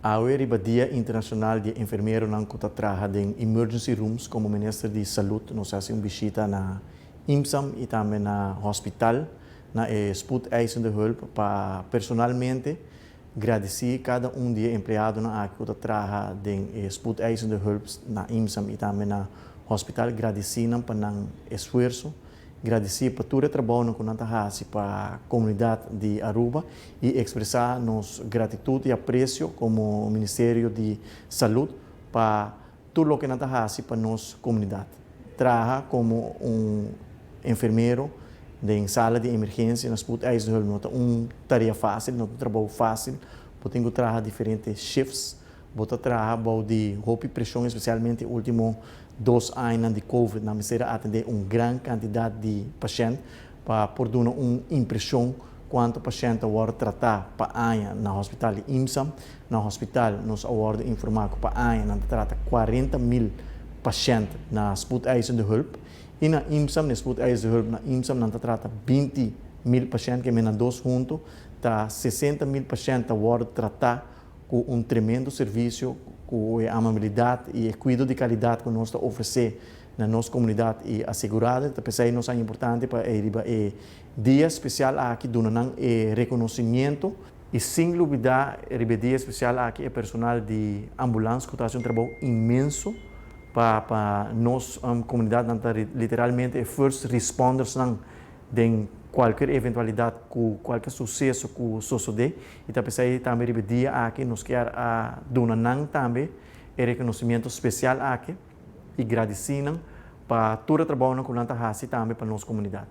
Awe riba Dia Internacional di Enfermeronan cu ta traha den emergency rooms, como Minister di Salud nos a haci un bishita na IMSAM y tambe na hospital, na e spoedeisende hulp, pa personalmente gradici cada un di e empleadonan aki cu ta traha den e spoedeisende hulp na IMSAM y tambe na hospital, gradici nan pa nan esfuerso, gradici pa tur e trabou cu nan ta haci pa comunidad di Aruba y expresa nos gratitud y aprecio como Ministerio di Salud pa tur loke nan ta haci pa nos comunidad. Traha como un enfermero den sala di emergencia na spoedeisende hulp no ta un tarea facil, no ta un trabou facil. Bo tin cu traha diferente shifts, bo ta traha bou di hopi presion, especialmente ultimo 2 aña di COVID, nan mester atende un gran cantidad di pashent. Pa por duna un impresion cuanto pashent a wordo trata pa aña na hospital di IMSAM, na hospital nos a wordo informa cu pa aña nan trata 40 mil pashent na spoedeisende hulp y na IMSAM, na spoedeisende hulp na IMSAM, nan trata 20 mil pashent, cu nan dos hunto ta 60 mil pashent a wordo trata cu un tremendo servicio, cu amabilidad y cuido di calidad cu nos ta ofrece na nos comunidad y asegurado. Ta p'esey nos ta importante pa e dia especial aki duna nan e reconocimento y sin lubida e dia especial aki e personal di ambulance, cu ta haciendo un trabou inmenso pa nos comunidad. Literalmente first responders nan den cualkier eventualidad, cu cualkier suceso cu sucede, y ta p'esey tambe e dia aki nos kier a duna nan tambe e reconocimento especial aki y gradici nan pa tur e trabou cu nan ta haci tambe pa nos comunidad.